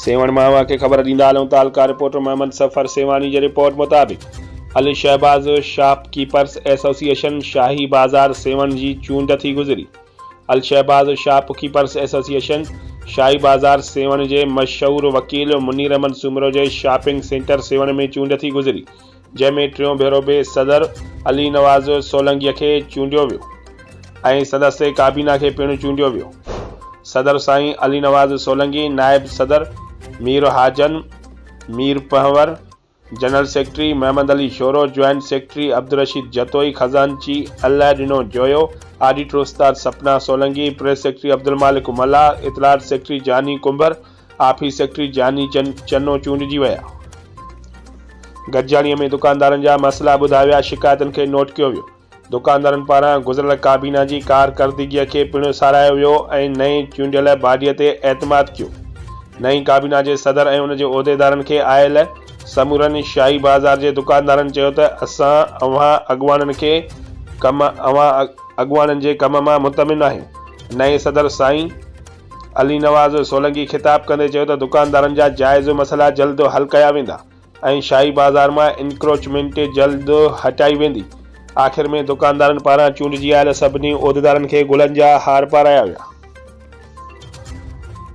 سيوهڻ مان اوهان کي خبر ڏيندا هلون تعلقه رپورٽر محمد صفر سيوهاڻي جي رپورٽ مطابق Alshahbaz shop keepers association Shahi Bazaar Sehwan جي چونڊ ٿي گذري. Alshahbaz shop keepers association Shahi Bazaar Sehwan جي مشهور وڪيل منير احمد سومرو جي شاپنگ سينٽر سيوهڻ ۾ چونڊ ٿي گذري جنهن ۾ ٽيون ڀيرو به صدر علي نواز سولنگي کي چونڊيو ويو ۽ سندس ڪابينا کي پڻ چونڊيو ويو. صدر سائين علي نواز سولنگي، نائب صدر Mir Hajan Mir Panhwar, general secretary Muhammad Ali Shoro, joint secretary Abdul Rasheed Jatoi, خزانچي الله ڏنو جويو، آڊيٽر استاد سپنا سولنگي، پريس سيڪريٽري عبدالمالڪ ملاح، اطلاعات سيڪريٽري جاني ڪنڀر، آفيس سيڪريٽري جاني چنو چونڊجي ويا. گڏجاڻي ۾ دڪاندارن جا مسئلا ٻڌا ويا، شڪايتن کي نوٽ ڪيو ويو. دڪاندارن پاران گذريل ڪابينا جي ڪارڪردگيء کي پڻ ساراهيو ويو ۽ نئين چونڊيل باڊيء تي اعتماد ڪيو. نئين ڪابينا جي صدر ۽ ان جي عهديدارن کي آيل سمورن شاهي بازار جي دڪاندارن چيو ته اسان اوهان اڳواڻن کي ڪم اوهان اڳواڻن جي ڪم مان مطمئن آهيون. نئين صدر سائين علي نواز سولنگي خطاب ڪندي چيو ته دڪاندارن جا جائز مسئلا جلد حل ڪيا ويندا ۽ شاهي بازار مان انڪروچمينٽ جلد هٽائي ويندي. آخر ۾ دڪاندارن پاران چونڊجي آيل سڀني عهديدارن کي گلن جا هار پارايا ويا.